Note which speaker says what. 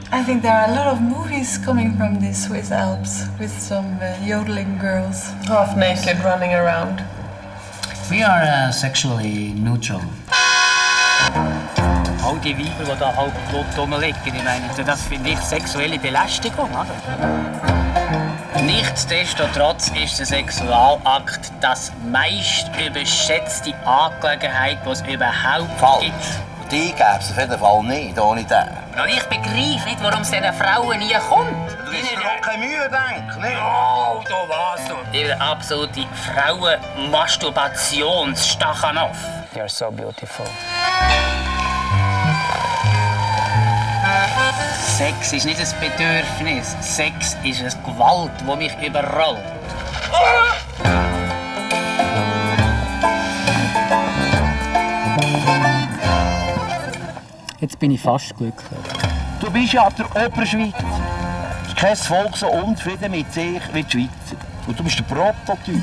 Speaker 1: I think there are a lot of movies coming from the Swiss Alps with some yodeling girls.
Speaker 2: Half naked running around.
Speaker 3: We are sexually neutral.
Speaker 4: All die Weiber, die da halb tot rumliegen, ich meine, das finde ich sexuelle Belästigung, oder? Nichtsdestotrotz ist der Sexualakt das meist überschätzte Angelegenheit, die es überhaupt gibt.
Speaker 5: Die gäbe es auf jeden Fall nicht, ohne den.
Speaker 4: Und ich begreife nicht, warum es diesen Frauen nie kommt.
Speaker 5: Du hast dir auch keine Mühe gedacht, nicht?
Speaker 4: Oh, du warst du. Ihr absolute Frauen-Masturbationsstachanov. You're so beautiful. Sex ist nicht ein Bedürfnis. Sex ist eine Gewalt, die mich überrollt.
Speaker 3: Jetzt bin ich fast glücklich.
Speaker 5: Du bist ja der Oberschweizer. Es ist kein Volk so unzufrieden mit sich wie die Schweizer. Und du bist der Prototyp.